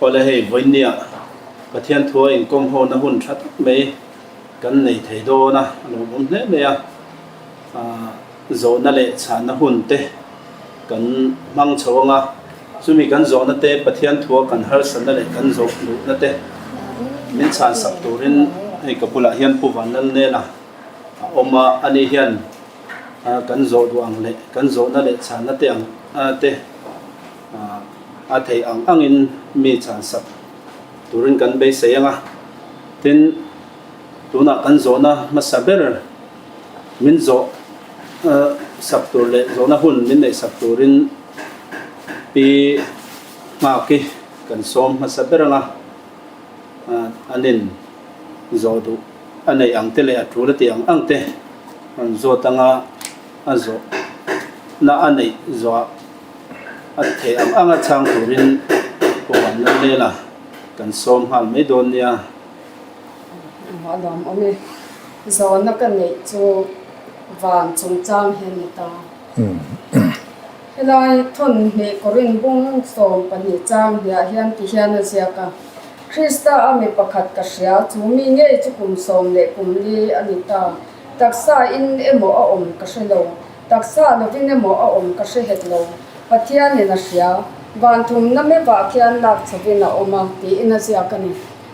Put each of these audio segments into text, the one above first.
Awle hei vawinia Pathian thua inkawm hona hun tha tak mai kan nei thei dawn a, a lawmawm hle mai a. Zawhna leh chhahna hun te kan hmang chho ang a, chumi kan zawhna te Pathian thua kan harsatna leh kan zawh luhna te min chhansak turin hei ka bulah hian Pu Vanlalnela a awm a, ani hian kan zawh duh ang leh kan zawhna leh chhahna te ang te a theih ang angin mi chhansak turin kan beisei ang a, tin tunah kan zawhna hmasa ber min zawh sak tur leh zawhna hun min neih sak turin Pi Nghaki kan sawm hmasa ber ang a, an in zawh duh a neih ang te leh a tul a tih ang ang te an zawt ang a, a zawhna a neih zawhah a theih ang anga chhang turin Pu Vanlalnela kan sawm nghal mai dawn nia. A lawm awm e. Zawhna ka neih chu van chungchang hi a ni ta. Helai thawn hnih Korin bung 12 chang hniah hian ti hian a ziak a, Krista a mi pakhat ka hria, chu mi ngei chu kum sawm leh kum li a ni ta. Taksa in emaw a awm ka hre lo, taksa lovin emaw a awm ka hre het lo. Pathianin a hria, van thumna mevah khian lak chhovin a awm a, tiin a ziak a ni.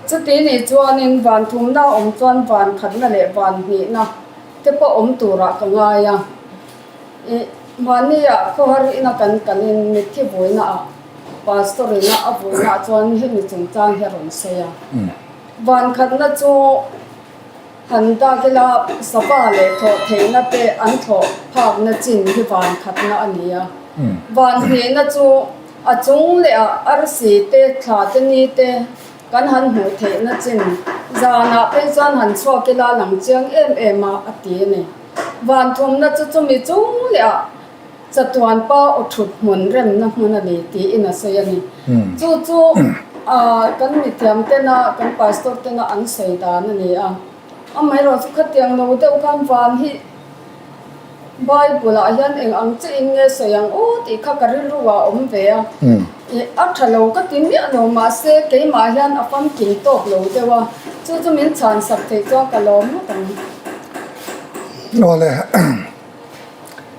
Chuti nih chuanin van thumna a awm chuan van khatna leh van hnihna te pawh awm turah ka ngai a. Ih, mahnia khawhar ina kan kalin mitthi vuinaah Pastor ina a vuinaah chuan hemi chungchang hi a rawn sawi a. Van khatna chu han dak ila sava leh thlawh theihna te an thlawh phakna chin hi van khatna a ni a. Van hnihna chu A chung leh ah arsi te, thla te, ni te kan han hmuh theihna chin zanah phei chuan han chhuak ila lang chiang em em a, a ti a ni. Van thumna chu chumi chung leh ah chatuan pa aw thut hmun remna hmun a ni tiin a sawi a ni. Chu chu kan mithiam tena, kan pastor tena an sawi dan a ni a. Amaherawhchu chu khatiang lo deuh khan van hi Bible ah hian eng ang che in nge sawi ang aw tih kha ka rilru ah a awm ve a, ih a tha lo ka ti miah lo mahse keimah hian a famkim tawk lo deuh a, chu chu min chhan sak theih chuan ka lawm ngawt ang. Awle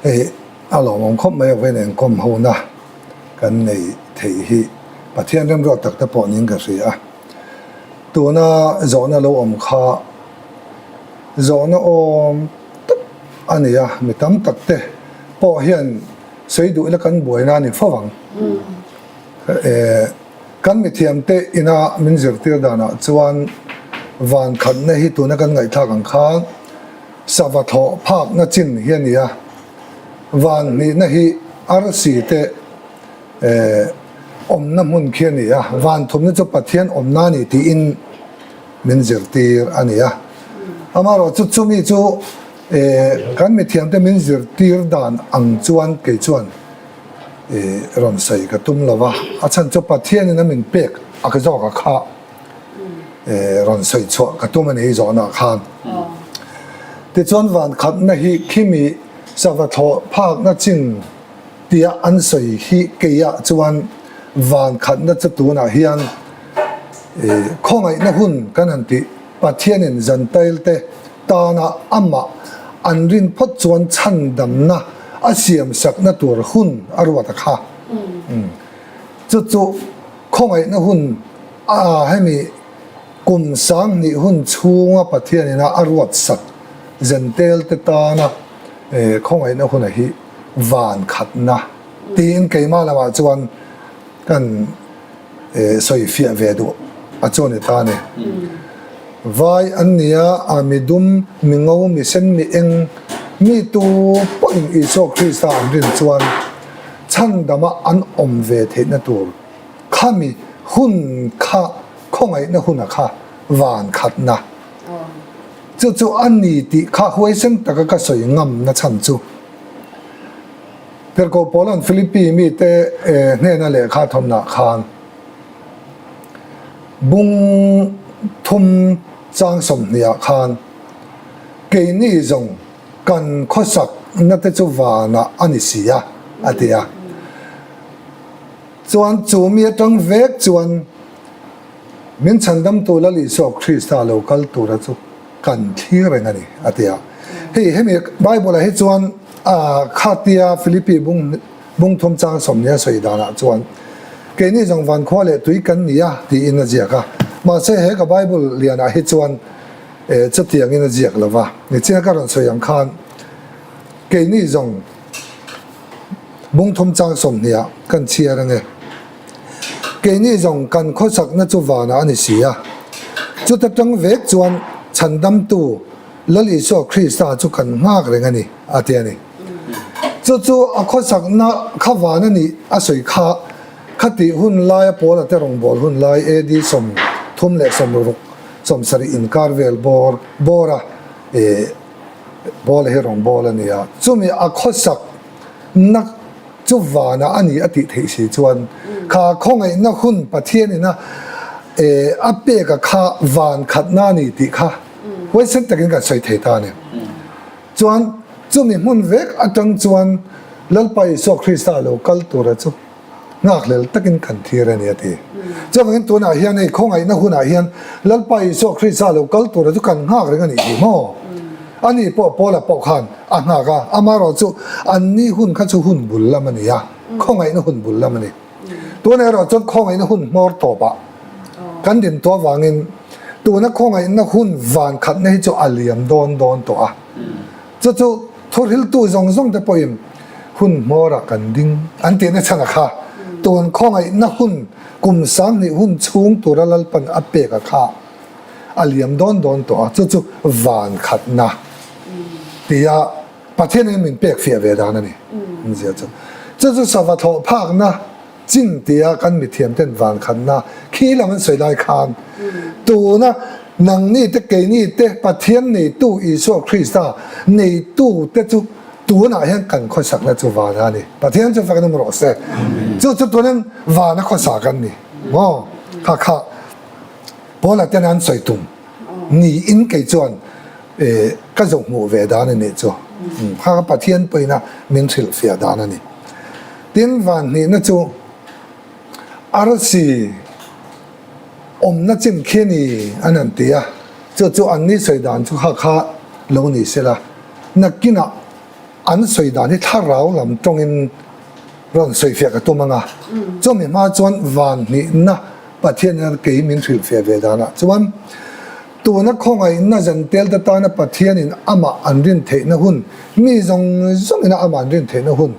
hei a lawmawm khawp mai avawin engkawm hona kan nei theih hi Pathian remruat tak te pawh niin ka hria a, tuna zawhna lo awm kha zawhna awm tak a ni a, mi tam tak te pawh hian sawi duh ila kan buaina a ni fo ang. Kan mithiam te ina min zirtir danah chuan van khatna hi tuna kan ngaihthlak ang khan sava thlawh phakna chin hi a ni a, van hnihna hi arsi te awmna hmun khi a ni a, van thumna chu Pathian awmna a ni tiin min zirtir a ni a. Amaherawhchu chumi chu kan mithiamte min zirtir dan ang chuan kei chuan rawn sawi ka tum lo va, a chhan chu Pathianin a min pek ak zawk a kha rawn sawi chhuah ka tum a ni zawhna khan. Tichuan vankhatna hi khimi sava thlawh phakna chin tia an sawi hi keiah chuan vankhatna chu tunah hian Khawngaihna hun kan han tih Pathianin Zantailte tana amah an rin phawt chuan chhandamna a siamsakna tur hun a ruat a kha. Chu chu khawngaihna hun a hemi kum 2000 hun chhunga Pathianin a ruatsak Zentailte tana khawngaihna huna hi van khatna tiin keimah lamah chuan kan sawi fiah ve duh a chu a ni ta a ni. Vai an ni a, a mi dum, mi ngo, mi sen, mi eng, mi tu pawhin Isua Krista an rin chuan chhandama an awm ve theihna tur khami hun kha khawngaihna huna kha van khatna chu chu a ni tih kha huaisen taka ka sawi ngamna chhan chu. Tirhkoh Paula'n Philippi mite hnena lehkha thawnah khan bung thum chang 20 ah khan keini zawng kan khawsak na te chu vanah a ni si a, a ti a. Chuan chu mi atang vek chuan. Min chhandamtu Lal Isua Krista lo kal tura chu kan thlir reng a ni, a ti a. Hei hemi Bible-ah hi chuan khatia Philippi bung bung thum chang sawmnia sawi danah chuan keini zawng van khua leh tui kan ni a tiin a ziak a. Mahse he ka Bible lianah hi chuan chutiangin a ziak lo va. Nichina ka rawn sawi ang khan keini zawng bung thum chang sawmhniah kan chhiar ange. Keini zawng kan khawsakna chu vanah a ni si a, chuta tang vek chuan chhandamtu Lal Isua Krista chu kan nghak reng a ni, a ti a ni. Chu chu a khawsakna kha van a nih a sawi kha, khatih hun laia Paula te rawngbâwl hun lai AD 36 70 inkar vel bawr bawra Paula hi rawngbâwl a ni a, chumi a khawsakna Chu vanah a ni a tih theih si chuan kha khawngaihna hun Pathian ina a pek a kha van khatna a ni tih kha huaisen takin kan sawi thei ta a ni. Chuan chumi hmun vek atang chuan Lalpa Isua Krista lo kal tura chu nghakhlel takin kan thlir a ni a ti. Chuvangin tunah hian hei khawngaihna hunah hian Lalpa Isua Krista lo kal tura chu kan nghak reng a nih hi maw? Ani pawh Paula pawh khan a nghak a, amaherawh chu anni hun kha chu hun bul lam a ni a, khawngaihna hun bul lam a ni. Tunah erawh chuan khawngaihna hun hmawr tawpah kan din tawh avangin tuna khawngaihna hun van khatna hi chu a liam dawn dawn tawh a. Chu chu thuhriltu zawng zawng te pawhin hun hmawrah kan ding an tihna chhan a kha. Tun khawngaihna hun kum 2000 hun chhung tura Lalpan a pek a kha. a liam dawn dawn tawh a, chu chu van khatna tia Pathianin min pek fiah ve dan a ni. Zia chu. Chu chu sava thlawh phakna chin tia kan mithiam ten van khatna khi lam an sawi lai khan tuna nangni te keini te Pathian neitu Isua Krista neitu te chu tunah hian kan khawsakna chu van a ni. Pathian chu fakin awm rawh se. Chu chu tunin vana khawsa kan ni maw? Kha kha. Paula ten an sawi tum niin kei chuan ka zo hmuh ve dan a nih chu. Kha ka Pathian pawina min hrilhfiah dan a ni. Tin, van hnihna chu arsi awmna chin khi a ni an han ti a, chu chu anni sawi dan chu kha kha lo ni sela, nakinah an sawi dan hi thlarau lam tawngin rawn sawifiah ka tum ang a, chumi hma chuan van hnihna Pathian hian kei min hrilhfiah ve danah chuan tuna khawngaihna zantelte tana Pathianin amah an rin theihna hun, mi zawng zawngina amah an rin theihna hun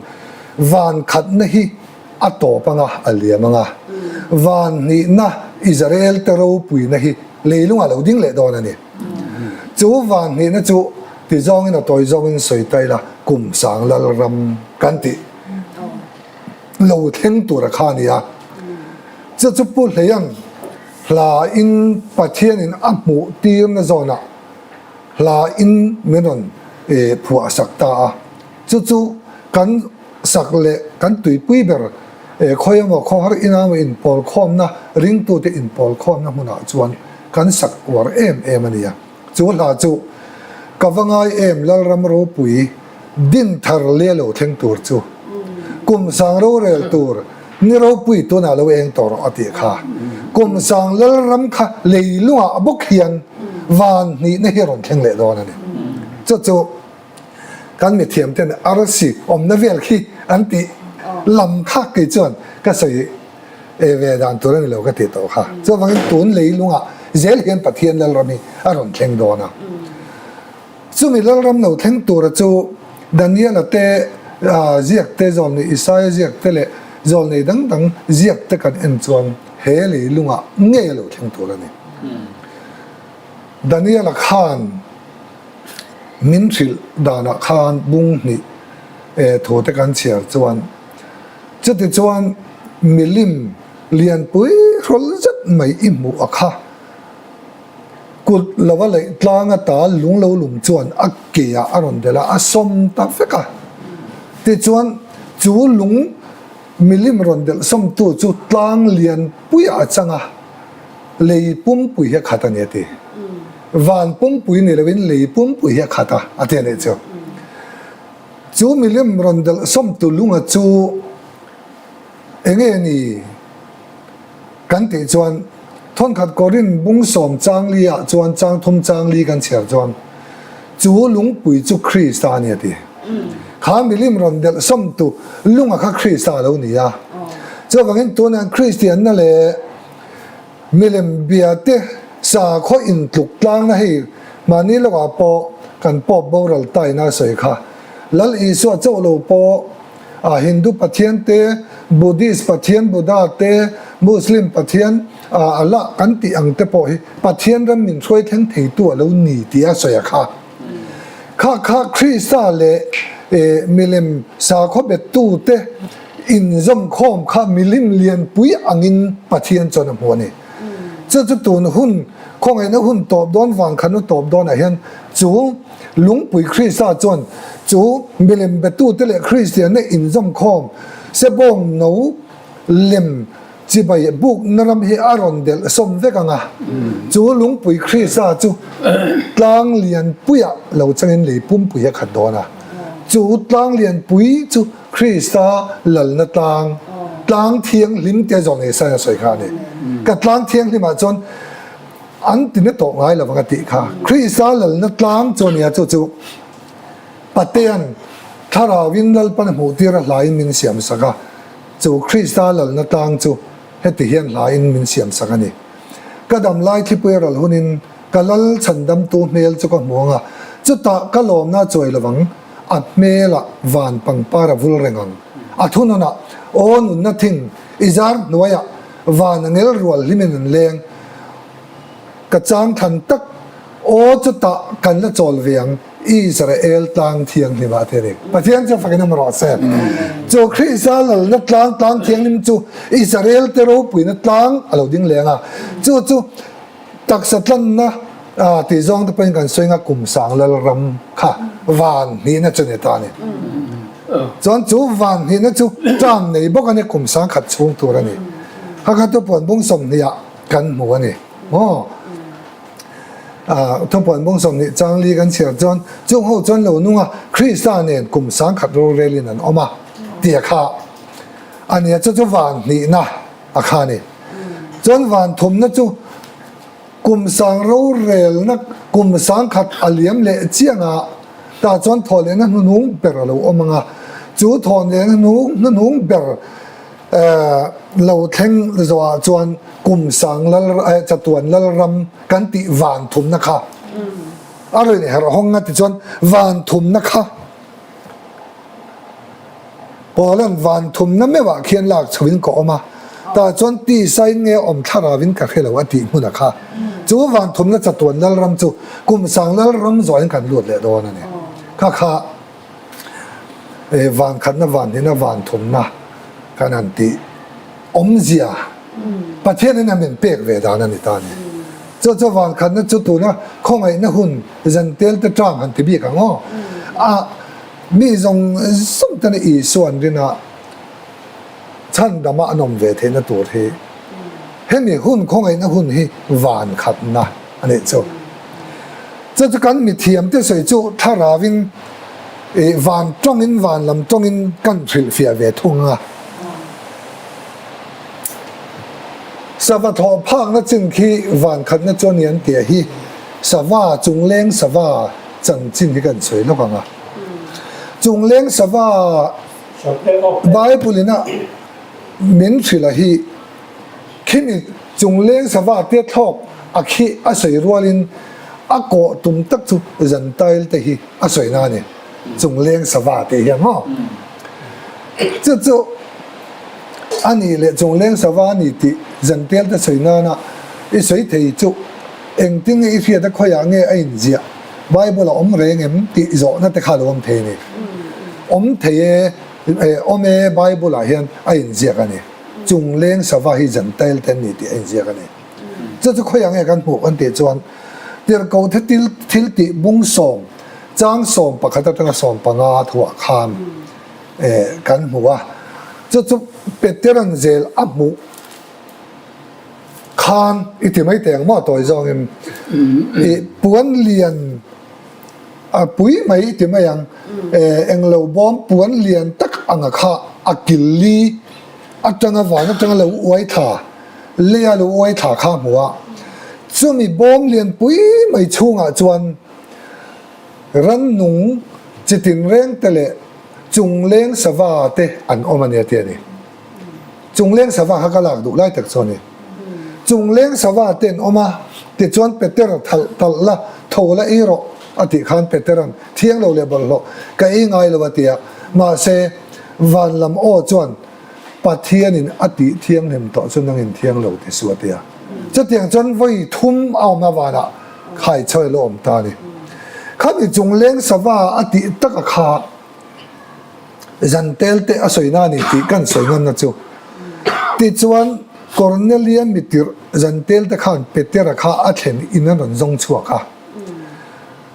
van khatna hi a tawp ang a, a liam ang a, van hnihna Israelte ropuina hi leilungah lo ding leh dawn a ni. Chu van hnihna chu ti zawngin a tawi zawngin sawi ta ila kum sang Lalram kan tih lo thleng tur a kha a ni a. Chu chu Pu Hleia'n hla in Pathianin a hmuh tirna zawnah hla in min rawn phuah sak ta a. Chu chu kan sak leh kan tuipui ber khawi emaw khawhar ina emaw inpawlkhawmna ringtute inpawlkhawmna hmunah chuan kan sak uar em em a ni a. Chu hla chu ka va ngai em Lalram ropui din thar leh lo thleng tur chu kum sang rorel tur ni ropui tunah lo eng tawh rawh a tih kha. Kum sang Lalram kha leilungah bawk hian van hnihna hi a rawn thleng leh dawn a ni. Chu chu kan mithiam ten arsi awmna vel khi an tih lam kha kei chuan ka sawi e ve dan tur a ni lo ka tih tawh kha. Chuvangin tun leilungah zel hian Pathian Lalram hi a rawn thleng dawn a. Chumi Lalram lo thleng tura chu Daniela te ziak te, zawlnei Isaia ziak te leh zawlnei dang dang ziak te kan en chuan he leilungah ngei a lo thleng tur a ni. Daniela khan min hrilh danah khan bung hnih thu te kan chhiar chuan Chutichuan milim lianpui hrawl zet mai i hmuh a kha. Kut lova leih tlang ata lung lo lum chuan a ke ah a rawn delh a, a sawm ta vek a. Tichuan chu lung milim rawn delh sawmtu chu tlang lianpui ah a chang a, lei pumpui hi a khat a ni a ti. Van pumpui ni loin lei pumpui hi a khat a, a ti a nih chu. Chu milim rawn delh sawmtu lunga chu enge ni kan tih chuan. Thawnkhat Korin bung sawm chang li ah chuan chang thum chang li kan chhiar chuan chu lungpui chu Krista a ni a ti. Kha milim rawn delh sawmtu lunga kha Krista a lo ni a. Chuvangin tunah Kristianna leh Milem bia te sakhaw intluk tlangna hei mahni lawkah pawh kan pawp boral taina a sawi kha. Lal Isua chauh lo pawh a Hindu pathian te, Buddhist pathian Buddha te, Muslim pathian Allah kan tih ang te pawh hi Pathian ram min hruai thleng theitu a lo ni tih a sawi a kha. Kha kha Krista leh milem sakhaw bettu te inzawmkhawm kha milim lianpui angin Pathian chuan a hmu a ni. Chu chu tun hun, khawngaihna hun tawp dawn vang khan u tawp dawnah hian chu lungpui Krista chuan chu milem betute leh Kristianna inzawmkhawm sebawng no lem chibai bukna ram hi a rawn delh sawm vek ang a. Chu lungpui Krista chu tlang lianpuiah lo changin lei pumpui a khat dawn a. Chu tlang lianpui chu Krista lalna tlang, tlang thianghlim tia zawh nei sain a sawi kha a ni. Ka tlang thianghlimah chuan an ti na tawh ngai lo vang a tih kha. Krista lalna tlang chu a nia, chu chu Patean thlarauin Lalpan a hmuhtir a hlaiin min siamsak a, chu Krista lalna tlang chu heti hian hlaiin min siamsak a ni. Ka dam lai thlipui a ral hunin ka lal chhandamtu hmel chu ka hmu ang a, chutah ka lawmna a chuai lo vang. A hmelah van pangpar a vul reng ang. A thununah, Aw nunna thing, i zar hnuaiah van a ngel rual hlimin an leng. Ka chang than tak, Aw chutah kan la chawl ve ang, Israel tlang thianghlimah te ni. Pathian chu fakin awm rawh se. Chu Krista lalna tlang, tlang thianghlim chu Israel te ropuina tlang a lo ding leng a. Chu chu Taksa tlanna tih zawng te pawhin kan sawi nga kum sang lal ram kha van hnihna chu ni ta a ni. Chuan chu van hnihna chu term nei bawk a ni kum sang khat chhung tur a ni. Kha kha thupuan bung sawmhnih ah kan hmu a ni maw? Thupuan bung 20 chang li kan chhiar chuan chung ho chuan lo nung a Krista nen kum sang khat rorelin an awm a tia kha a nia chu chu van hnihna a kha a ni. Chuan van thumna chu kum sang rorelna kum sang khat a liam leh chiang a, tah chuan thawh lehna hnuhnung ber a lo awm ang a, chu thawh lehna hnuhnung ber lo thleng zawhah chuan kum sang lal chatuan lalram kan tih van thumna kha a rawn herh hawng a tichuan van thumna kha Paula'n van thumna meuhah khian lak chhoin ka awm a, tah chuan tisain nge awm thlarauin ka hre lo a tih hmunah kha chu van thumna chatuan Lalram chu kum sang Lalram zawhin kan lut leh dawn a ni. Kha kha van khatna van hnihna van thumna kan han tih awmzia Pathianin a min pek ve dan a ni ta a ni. Chu chu van khatna chu tuna khawngaihna hun zantel te tang han ti bik ang aw. A Mi zawng zawng ten Isua an rin a, chhandama an awm ve theihna tur hi hemi hun khawngaihna hun hi van khatna a nih chu. Chu chu kan mithiamte sawi chu thlarauin van tawngin van lam tawngin kan hrilhfiah ve thung a. Sava thawh phakna chin khi van khatna chu a ni an tih hi sava chungleng sava chanchin hi kan sawi lawk ang a. Chungleng sava Bible in a min hrilh a hi khimi chungleng sava te thlawk a khi a sawi rualin a kawh tum tak chu Gentile te hi a sawi na a ni. Chungleng sava tih hian maw? Chu chu a nih leh chungleng sava a ni tih Gentile te sawi nana i sawi thei chu engtin nge i hriat a khawiah nge a inziah? Bible a awm reng em tih zawhna te kha a lo awm thei a ni. Awm thei e, awm e Bible ah hian a inziak a ni. Chungleng sava hi Gentile te an ni tih a inziak a ni. Chu chu khawiah nge kan hmuh kan tih chuan Tirhkoh the thil tih bung sawm, chang 11 atanga 15 thuah khan kan hmu a. Chu chu Petera'n zel a hmuh. Khan i ti mai teh ang maw tawi zawngin i puan lian a pui mai i ti mai ang englo bawm puan lian tak anga kha a kil li atanga van atanga lo uai thla. Leia lo uai thla kha a hmu a, chumi bawm lianpui mai chhungah chuan rannung chi tinreng te leh chungleng sava te an awm a ni a ti a ni. Chungleng sava kha ka lak duh lai tak chu a ni. Chungleng sava te an awm a, tichuan Peter thalh talh la, tho la ei rawh a tih khan Petera'n thiang lo leh bawlhhlawh ka ei ngai lo a ti a, mahse van lam aw chuan Pathianin a tih thianghlim tawh chu nangin thiang lo ti suh a ti a. Chutiang chuan vawi thum a awm a vanah khai chhawi lo awm ta a ni. Khami chungleng sava a tih taka kha Zantel te a sawi na a ni tih kan sawi ngamna chu. Tichuan Kornelia mitirh Zantel te khan Petera kha a thlen in an rawn zawng chhuak a.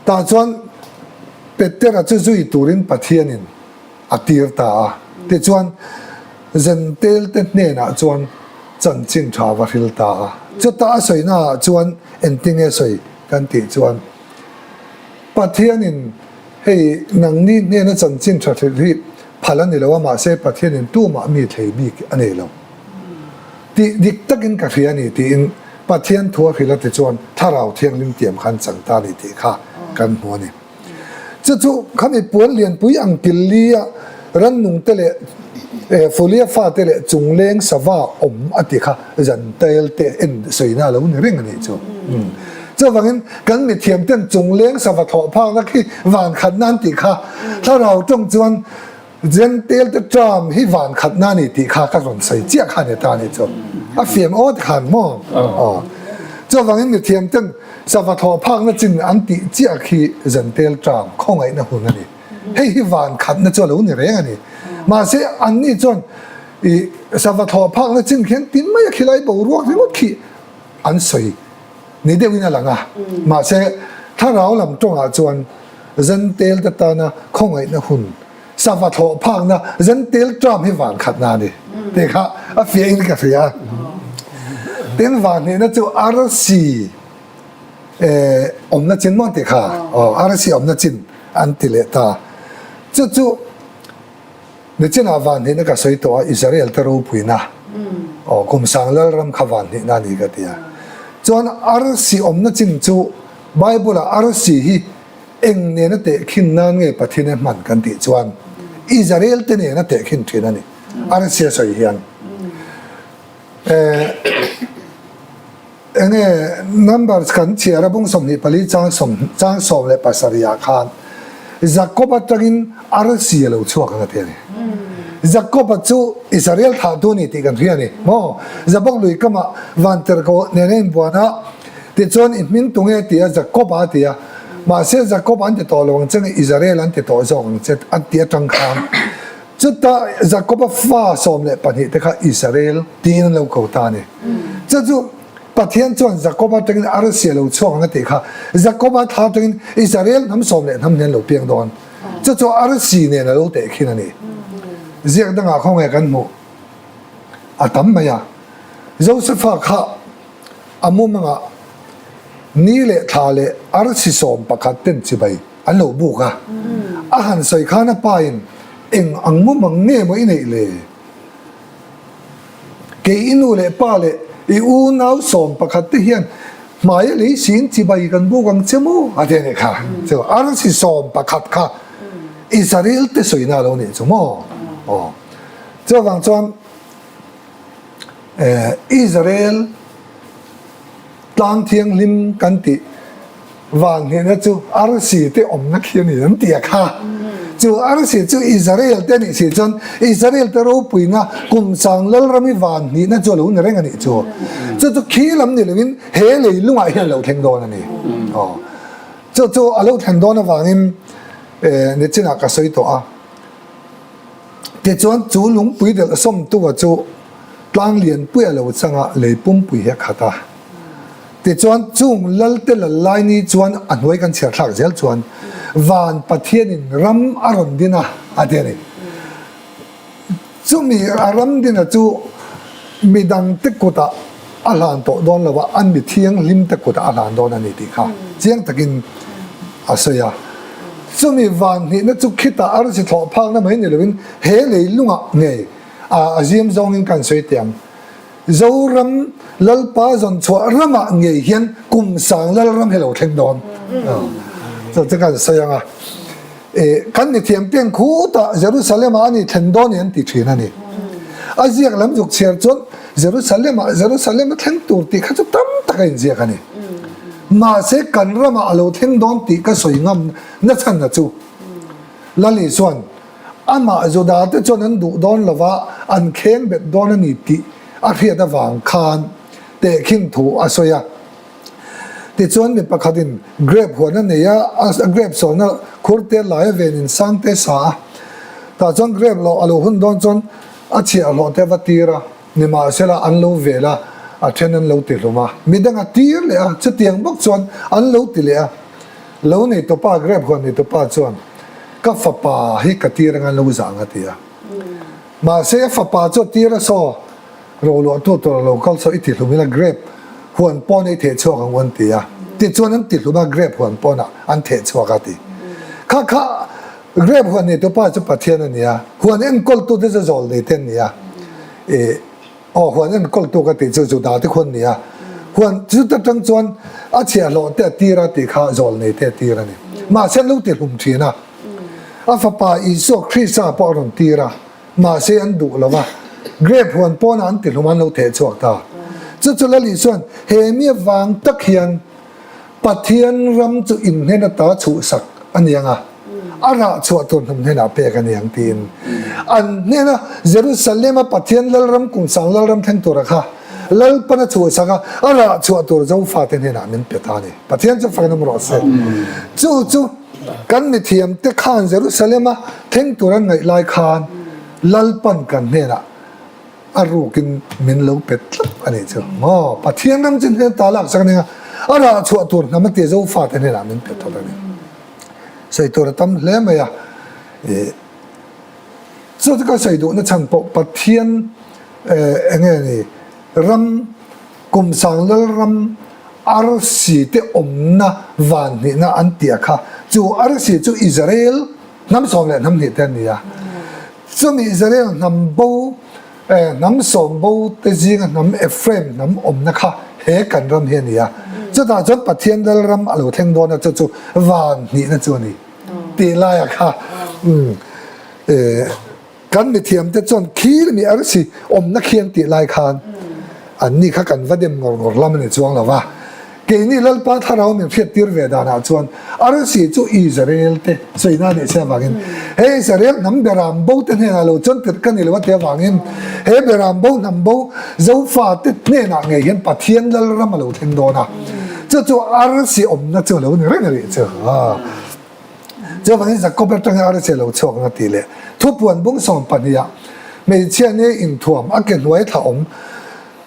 Tah chuan Petera chu zui turin Pathianin a tir ta a. Tichuan, Zentelte hnenah chuan chanchin tha va hril ta a. Chuta a sawinaah chuan engtinge sawi kan tih chuan, Pathianin hei nangni hnena chanchin tha hrilh hi phal a ni lo a, mahse Pathianin tumah mi thlei bik a nei lo tih dik takin ka hria a ni tiin Pathian thu a hrilh a tichuan Thlarau Thianghlim tiam khan chang ta a ni tih kha kan hmu a ni. Chu chu khami puan lianpui ang Killi-a rannungte leh Fulia fate leh chungleng sava awm a ti kha Zantail te en sawina a lo ni reng a nih chu. Chuvangin kan mithiam ten chungleng sava thawh phakna khi van khatna an tih kha thlarau tawng chuan Jentail te term hi van khatna a ni tih kha ka rawn sawi chiah kha a ni ta a nih chu. A fiam aw ti khan maw? Aw. Chuvangin mithiam ten sava thawh phakna chin an tih chiah khi Jentail term khawngaihna hun a ni. Hei hi van khatna chu a lo ni reng a ni. Mahse anni chuan i sava thawh phakna chin khian tin mai a khilai boruak ringawt khi an sawi ni deuhin a lang a. Mahse thlarau lam tawngah chuan Jentail te tana khawngaihna hun, sava thlawh phakna Jentail term hi van khatna a ni tih kha a fiahin ka hria. Tin van hnihna chu arsi awmna chin maw tih kha, aw arsi awmna chin an ti leh ta. Chu chu nichinah van hnihna ka sawi tawh a, Israel te ropuina, aw Kumsang Lalram kha van hnihna a ni ka ti a. Chuan arsi awmna chin chu Bible-ah arsi hi eng nena tehkhin nan nge Pathian a hman kan tih chuan Israel te nena tehkhin thin a ni. Arsi a sawi hian eh enge Numbers kan chhiar a bung 24 chang sawm chang 17 ah khan Jacob atangin arsi a lo chhuak ang a ti a ni. Jacob a chu Israel thahtu a ni tih kan hria a ni maw? Jabok lui kamah vantirhkoh nena inbuan a Tichuan, i hming tunge ti a Jakob-a a ti a. Mahse, Jakob an ti tawh lo ang che nge Israel an ti tawh zawk ang che a ti atang khan chuta Jakob-a fa 12 te kha Israel tiin an lo ko ta a ni. Chu chu Pathian chuan Jakob-a atangin arsi a lo chhuak ang a tih kha Jakob-a thla atangin Israel hnam sawm leh hnam nen lo piang dawn. Chu chu arsi nen a lo tehkhin a ni. Ziak dangah khawnge kan hmuh a tam mai a. Josepha kha A mumangah ni leh thla leh arsi 11 ten chibai an lo buk a. A han sawi khan a pa in eng ang mumang nge maw i neih le? Kei i nu leh pa leh i unau 11 te hian hmai a lei siin chibai kan buk ang che maw? A ti a nih kha. Chu arsi 11 kha Israel te sawina a lo nih chu maw? Aw. Chuvang chuan Israel tlang thianghlim kan tih vang hnehna chu arsi te awmna khi a ni an ti a kha. Chu arsi chu Israel te a nih si chuan Israel te ropuina kum sang Lalrami van hnihna chu a lo ni reng a nih chu. Chu chu khi lam ni loin he leilungah hian a lo thleng dawn a ni. Aw. Chu chu a lo thlen dawn avangin nichinah ka sawi tawh a. Tichuan, chu lungpui delh sawmtua chu tlang lianpui a lo chang a, lei pumpui hi a khat a. Tichuan, chung Lalte lal lai ni chuan a hnuai kan chhiar thlak zel chuan van Pathianin ram a rawn din a, a ti a ni. Chumi a ram dina chu midangte kutah a hlan tawh dawn lo a, an mi thianghlimte kutah a hlan dawn a ni tih kha chiang takin a sawi a. Chumi van hnihna chu khitah arsi thlawh phakna mai ni loin he lei lungah ngei a ziam zawngin kan sawi teh ang. Zoram Lalpa zawn chhuah ramah ngei hian kum sang Lalram hi lo thleng dawn. Chu chu kan sawi ang a. Kan mithiam ten khutah Jerusalem-ah a ni thlen dawn i an ti thin a ni. A ziak lam zuk chhiar chuan Jerusalem-ah Jerusalem a thleng tur tih kha chu tam tak a inziak a ni. Mahse kan ramah a lo thleng dawn tih ka sawi ngam na chhan a chu. Lali chuan amah Juda te chuan an duh dawn lova an kheng bet dawn a ni tih a hriat avang khan tehkhin thu a sawi a. Tichuan mi pakhatin grape huan a nei a, a grape sawlna khur te lai a venin sang te sa a. Tah chuan grape lawh a lo hun dawn chuan a chhiahhlawh te va tir a, nimahsela an lo vel a, a then an lo ti hlum a. Midang a tir leh a, chutiang bawk chuan an lo ti leh a. Lo nei tawpa, grape huan nei tawpa chuan ka fapa hi ka tir anga lo zah ang a ti a. Mahse a fapa chu a tir a saw. Roluahtu tur a lo kal saw i ti hlum ila grape huan pawn ei theh chhuak ang u an ti a, tichuan an ti hlum a grape huan pawnah an theh chhuak a ti. Kha kha grape huan neitu pa chu Pathian a ni a, huan enkawltu te chu zawl nei te an ni a, ih aw huan enkawltu ka tih chu Juda te khuan ni a, huan chuta tang chuan a chhiahhlawh te a tir a tih kha zawl nei te a tir a ni. Mahse an lo ti hlum thin a, a fapa Isua Krista pawh a rawn tir a. Mahse an duh lo va, grape huan pawnah an tihlum an lo theh chhuak ta. Chu chu Lali chuan he mi avang tak hian Pathian ram chu in hnen ata chhuhsak a ni ang a, a rah chhuah tur hnam hnenah pek a ni ang tiin an hnena Jerusalem-a Pathian Lalram kumsang Lalram thleng tura kha Lalpan a chhuhsak a, a rah chhuah tur Zofate hnenah min pe ta a ni. Pathian chu fakin awm rawh se. Chu chu. Kan mithiamte khan Jerusalem-a thleng tur an ngaih lai khan Lalpan kan hnenah a rukin min lo pe tlat a nih chu. Maw? Pathian ram chu hnen ta lak sak a ning a, a rah chhuah tur hnam a tia Zofate hnenah min pe tlat a ni. Sawi tur a tam hle mai a. Chu chu ka sawi duhna chhan pawh Pathian eng nge ni ram Kum sang Lalram arsi te awmna van hnihna an tih a kha. Chu arsi chu Israel hnam sawm leh hnam hnih te an ni a. Chumi Israel hnam bo hnam sawm bo te zinga hnam Ephraim hnam awmna kha he kan ram hi a ni a. Chutah chuan Pathian Lalram a lo thleng dawn a, chu chu van hnihna chu a ni tih laia kha. Kan mithiamte chuan khir mi arsi awmna khi an tih lai khan anni kha kan va dem ngawr ngawr lam a ni chuang lo va. Keini Lalpa Thlarau min hriattir ve danah chuan arsi chu Israel te sawina a nih che avangin he Israel hnam beram bo te hnenah lo chuan tirh ka ni lo a ti avangin he beram bo hnam bo Zofa te hnenah ngei hian Pathian Lalram a lo thleng dawn a, chu chu arsi awmna chu a lo ni reng a nih chu. Chuvangin Jakob atanga arsi lo chhuak ang a ti leh. Thupuan bung 12 ah hmeichhia nge inthuam a ke hnuai thla awm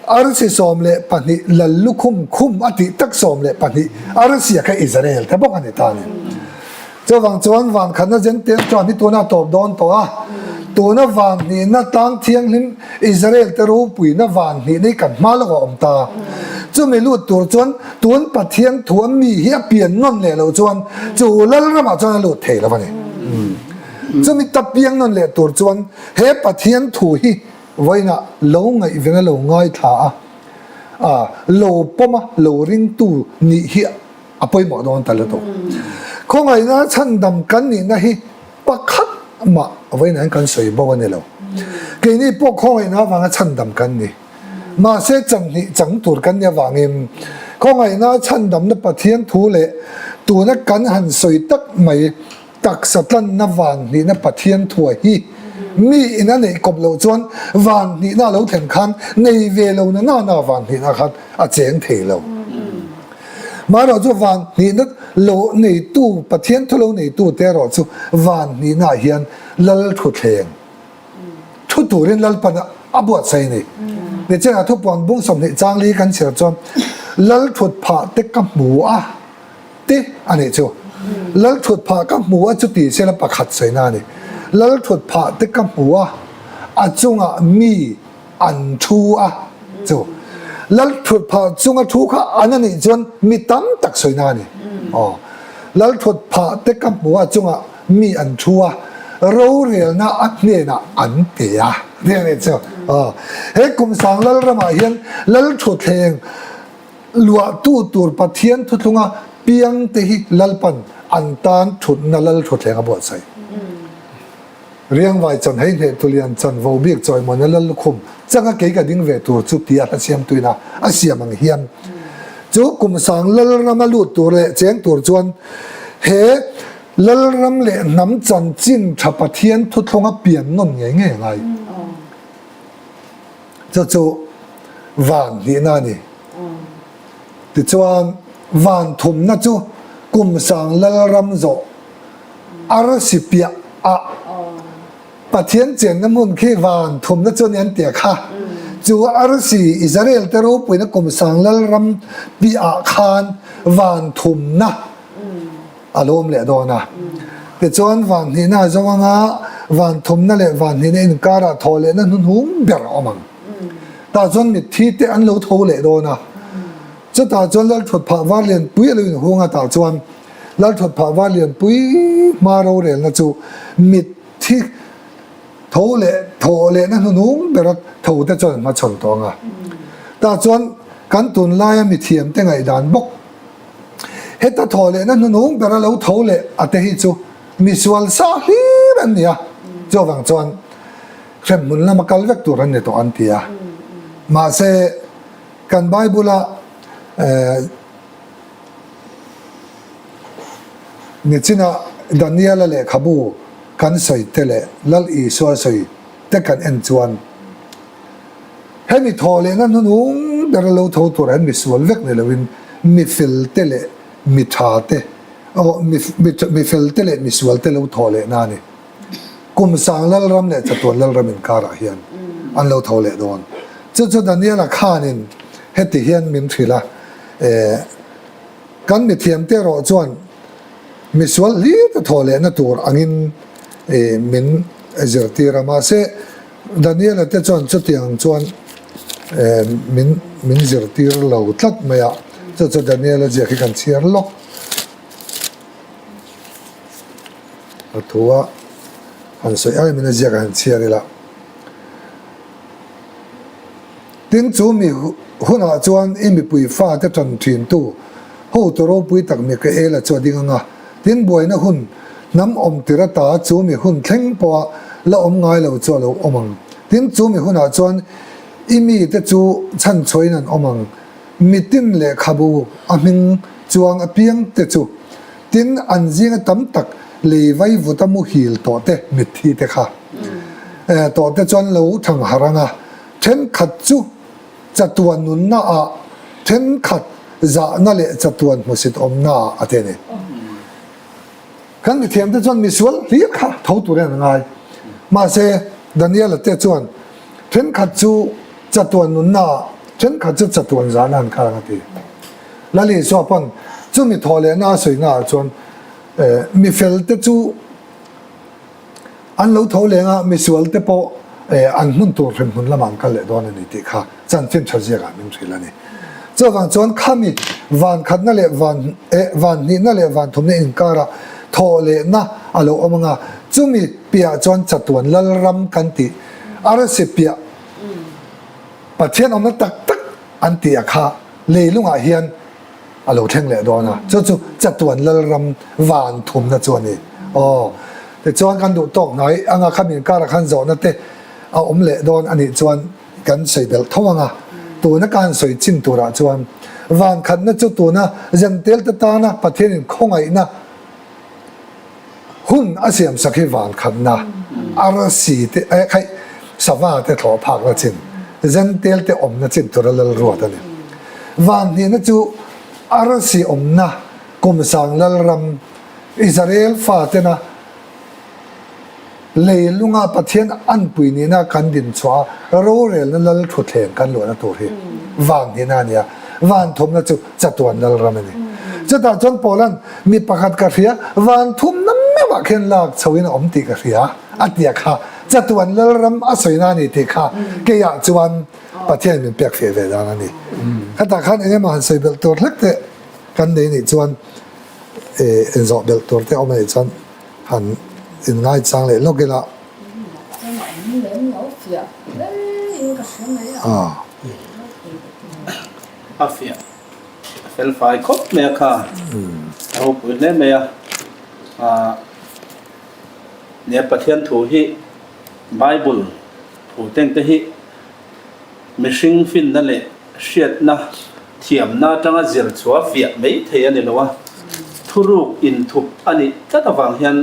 arsi 12 lal lukhum khum a tih tak 12 arsi a kha Israel te bawk a ni ta a ni. Chuvang chuan van khatna Jentail chuan hi tuna tawp dawn tawh a, tuna van hnihna tlang thianghlim Israel te ropuina van hnihna hi kan hma lawk a awm ta. Chumi lut tur chuan tun Pathian thu a mi hi a pian nawn leh loh chuan chu Lalramah chuan a lut thei lo a ni. Chumi ta piang nawn leh tur chuan he Pathian thu hi vawiinah lo ngaihven a lo ngaithla a, a lo pawm a, lo ringtu nih hi a pawimawh dawn ta lutuk. Khawngaihna chhandam kan nihna hi pakhat mah vawiinah hian kan sawi bo a ni lo. Keini pawh khawngaihna avanga chhandam kan ni. Mahse chanhnih chang tur kan nih avangin khawngaihna chhandamna Pathian thu leh tuna kan han sawi tak mai taksa tlanna van hnihna Pathian thua hi mi in a neih kawp loh chuan van hnihna a lo thlen khan nei ve lo na na na van hnihna khan a cheng thei lo. Marawh chu van hnihna lo neitu Pathian thu lo neitu te erawh chu van hnihna ah hian Lal thuthleng Thu turin Lalpan a buatsaih a ni. Nichinah thupuan bung 20 chang li kan chhiar chuan Lal thut phah te ka hmu a ti a nih chu. Lal thut phah ka hmu a chu ti sela pakhat sawina a ni. Lal thut phah te ka hmu a, a chungah mi an thu a chu. Lal thut phah chunga thu kha an a nih chuan mi tam tak sawina a ni. Aw. Lal thut phah te ka hmu a chungah mi an thu a, rorelna a hnenah an pe a. Nia nih chu. Aw. He kum sang Lalramah hian Lalthutthleng luahtu tur Pathian thuthlunga piang te hi Lalpan an tan thutna Lalthutthleng a buatsaih. Riangvai chan hei hneh tulian chan vo bik chawimawina Lal lukhum changa kei ka ding ve tur chu tia hla siamtuina a siam ang hian chu kum sang Lalrama lut tur leh cheng tur chuan he Lalram leh hnam chanchin tha Pathian thuthlunga pian nawn ngei ngei a ngai. Chu chu van hnihna a ni. Tichuan van thumna chu kum sang Lalram zawh arsi piah ah Pathian chenna hmun khi van thumna chu a ni an ti a kha. Chu arsi Israel te ropuina kum sang Lalram piah ah khan van thumna a lawm leh dawn a. Tichuan van hnihna a zo anga van thumna leh van hnihna inkarah thawh lehna hnuhnung ber a awm ang. Tah chuan mitthi te an lo tho leh dawn a. Chutah chuan Lalthutphah var lianpui a lo inhung a, tah chuan Lalthutphah var lianpui hma rorelna chu mitthi tho leh thawh lehna hnuhnung bera tho te chuan an hmachhawn tawh ang a. Tah chuan kan tunlaia mithiamte ngaihdan bawk Heta thaw lehna hnunung bera lo tho leh a te hi chu misual sa hlir an ni a, chuvang chuan hremhmun lama kal vek tur an ni tawh an ti a. Mahse, kan Bible-a nichina Daniela lehkhabu kan sawi te leh Lal Isua sawi te kan en chuan, Hemi thaw lehna hnunung ber a lo tho tur hian mi sual vek ni loin mi fel te leh mi tha te aw mi mi fel te leh mi sual te lo thaw lehna a ni. Kum sang Lalram leh chatuan Lalram inkarah hian an lo tho leh dawn. Chu chu Daniela khanin heti hian min hrilh a, eh kan mithiamte erawh chuan mi sual hlir te thaw lehna tur angin eh min zirtir a, mahse Daniela te chuan chutiang chuan min min zirtir lo tlat mai a, chu chu Daniela ziak hi kan chhiar lawk a thu a, han sawi ai min a ziak a han chhiar ila. Tin chu mi hunah chuan i mipui fate tan thintu hotu ropui tak Mikaela chu a ding ang a, tin buaina hun hnam awm tir ata chu mi hun thleng pawha la awm ngai lo chu a lo awm ang. Tin chu mi hunah chuan i mite chu chhanchhuahin an awm ang, mitin lehkhabu a hming chuang apiang te chu. Tin an zinga tam tak lei vaivuta muhil tawh te mitthi te kha tawh te chuan lo thang harh ang a, Thenkhat chu chatuan nunna ah, thenkhat zahna leh chatuan hmusit awmna ah a ti a ni. Kan mithiamte chuan misual hlir kha tho turin an ngai. Mahse, Daniela te chuan thenkhat chu chatuan nunna ah, thenkhat chu chatuan zahna an kal ang a ti. Lal Isua pawn chumi thawh lehna a sawina ah chuan mifelte chu An lo tho leng a, misual te pawh an hmun tur hremhmun lamah an kal leh dawn a ni tih kha chanchin tha ziakah min hrilh a ni. Chuvang chuan khami van khatna leh van eh van hnihna leh van thumna inkarah thawh lehna a lo awm ang a, chumi piah chuan chatuan Lalram kan tih arsi piah Pathian awmna tak tak an tih a kha leilungah hian a lo thleng leh dawn a, chu chu chatuan Lalram van thumna chu a ni. Aw, tichuan kan duh tawk hnai anga khami inkarah khan zawhna te a awm leh dawn a nih chuan kan sawi belh tho ang a, tuna ka han sawi chin turah chuan van khatna chu tuna Zentel te tana Pathianin khawngaihna Hun a siam sak hi van khatna, arsi te eh khaih sava te thlawh phakna chin, zentel te awmna chin tura lal ruat a ni. Van hnihna chu arsi awmna kumsang lalram Israel fatena leilunga Pathian anpui nihna kan din chhuah a rorelna lal thutthleng kan luahna tur hi van hnihna a ni a, van thumna chu chatuan lalram a ni. Chutah chuan Paula'n Mi pakhat ka hria, van thumna meuhah khian lak chhoin a awm tih ka hria a tia kha chatuan lalram a sawina a ni tih kha keiah chuan Pathian min pek feh ve dan a ni. Khatah khan eng emaw han sawi belh tur hlek te kan nei nih chuan inzawh belh tur te awm a nih chuan han inngaichang leh lawk ila. fiah hle in ka hre mai a. A fiah fel fai khawp mai a kha, a ropui hle mai a. Nia Pathian thu hi Bible thu teng te hi mihring finna leh hriatna thiamna atanga zir chhuah fiah mai thei a ni lo a, thuruk inthup a nih tlat avang hian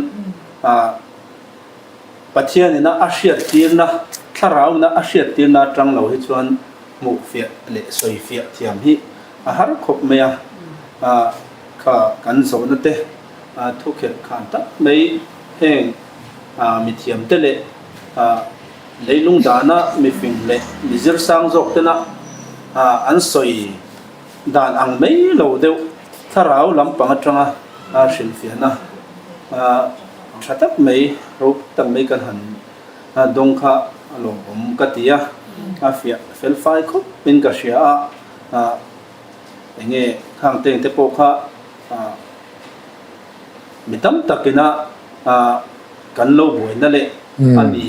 Pathianina a hriattirna, thlarauna a hriattirna atang lo hi chuan hmuh fiah leh sawi fiah thiam hi a har khawp mai a, kha kan zawhna te thukherh khan tak mai heng mithiamte leh leilung dana mifing leh mizir sang zawk tena an sawi dan ang mai lo deuh thlarau lampang atanga hrilhfiahna tha tak mai, ropui tak mai kan han dawng kha a lawmawm ka ti a, a fiah fel fai khawp in ka hria a, enge khang teng te pawh kha mi tam takina kan lo buaina leh a ni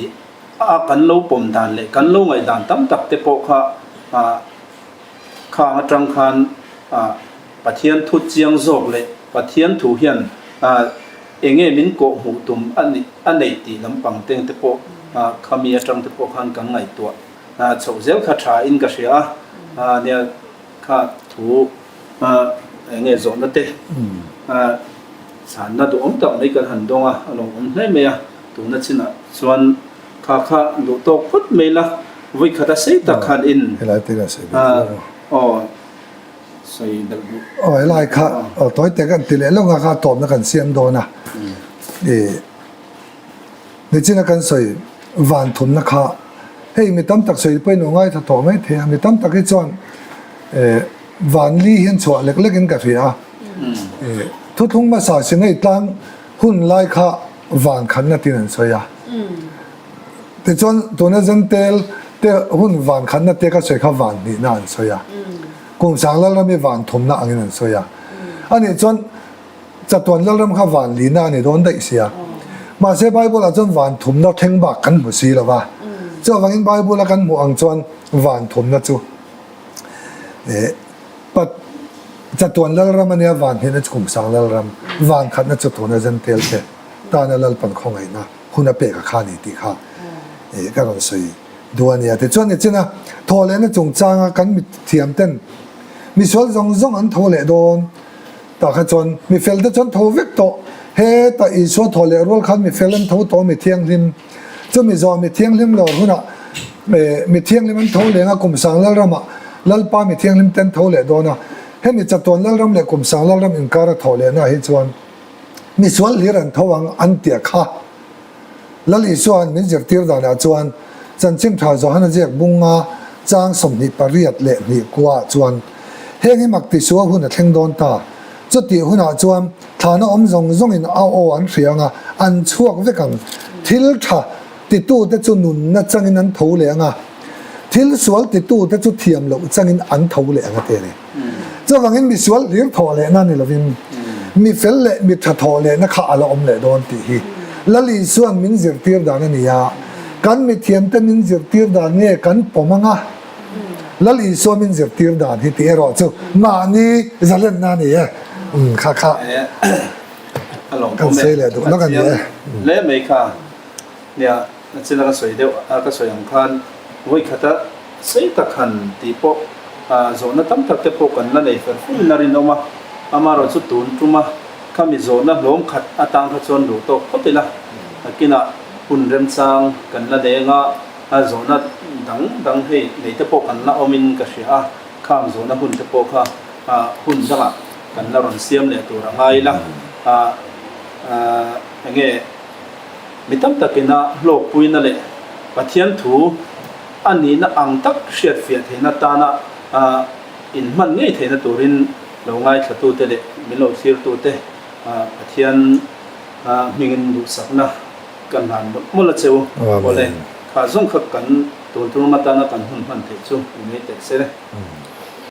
a kan lo pawm dan leh kan lo ngaihdan tam tak te pawh kha khang atang khan Pathian thu chiang zawk leh Pathian thu hian enge min kawh hmuh tum a nih a neih tih lampang teng te pawh khami atang te pawh khan kan ngaihtuah chhoh zel kha tha in ka hria a nia kha thu enge zawhna te chhanna duhawm tak mai kan han dawng a, a lawmawm hle mai a, tuna chinah chuan kha kha duh tawk phawt mai la, vawi khat a sei tak khan in aw sawi belh duh. Aw helai kha aw tawi te kan ti leh lawk a kha tawpna kan siam dawn a, ih nichina kan sawi van thumna kha hei mi tam tak sawi pawhin aw ngaithla tawh mai thei a, mi tam tak hi chuan eh van li hian chhuah lek lek in ka hria a, eh thuthlung hmasa Sinai tlang hun lai kha van khatna tiin an sawi a, tichuan tuna Zentel te hun van khatna te ka sawi kha van hnihna an sawi a, kum sang Lalram hi van thumna angin an sawi a, anih chuan chatuan Lalram kha van lihna a ni dawn daih sia, mahse Bible ah chuan van thumna thleng bak kan hmu si lo va, chuvangin Bible a kan hmuh ang chuan van thumna chu. Pat chatuan Lalram a nia van hnehna chu kum sang Lalram, van khatna chu tuna Zentel te tana Lalpan khawngaihna hun a pek a kha a ni tih kha ka rawn sawi duh a nia. Tichuan nichina thawhlehna chungchanga kan mithiam ten misual zawng zawng an tho leh dawn tah kha chuan mifel te chuan tho vek tawh, hetah Isua thaw leh rual khan mifel an tho tawh mithianghlim. Chumi zawh mi thianghlim lawr hunah mi thianghlim an tho leng a, kum sang Lalramah Lalpa mi thianghlim te an tho leh dawn a. Hemi chatuan Lalram leh kum sang Lalram inkar a thawh lehna hi chuan misual hlir an tho ang an tia kha. Lal Isua'n min zirtir danah chuan Chanchin Tha Johana ziak bunga chang 28 leh hnih kuaah chuan heng hi mak tisua hun a thleng dawn ta. Chutih hunah chuan thlana awm zawng zawngin a aw an hria ang a, an chhuak vek ang. Thil tha titute chu nunna changin an tho leh ang a, thil sual titute chu thiam loh changin an tho leh ang a ti a ni. Chuvangin mi sual hlir thawh lehna ni lovin mi fel leh mi tha thawh lehna kha a la awm leh dawn tih hi Lal Isua'n min zirtir dan a ni a, kan mithiamte min zirtir dan nge kan pawm ang a? Lal Isua min zirtir dan hi tih erawh chu mahni zalenna a ni e. Umm kha kha kan sawi leh duh lawk a ni e. Hle mai kha nia nachina ka sawi deuh a ka sawi ang khan vawi khata sei tak han tih pawh zawhna tam tak te pawh kan la nei fer fur in a rinawm a, amaherawh chu tun tuma khami zawhna hlawm khat atang kha chuan duh tawk phawt ila nakinah hun remchang kan la nei anga A zawhna dang dang hei nei te pawh kan la awmin ka hria a, khang zawhna hun te pawh kha hun dangah kan la rawn siam leh tur a ngai ila, enge mi tam takina hlawkpuina leh Pathian thu a nihna ang tak hriatfiah theihna tana inhman ngei theihna turin lo ngaithlatute leh min lo thlirtute Pathian hmingin duhsakna Ka hlan mawlh mawlh a che u. Awle, kha zawng kha kan tun tum atana kan hun hman theih chu i nei teh se le.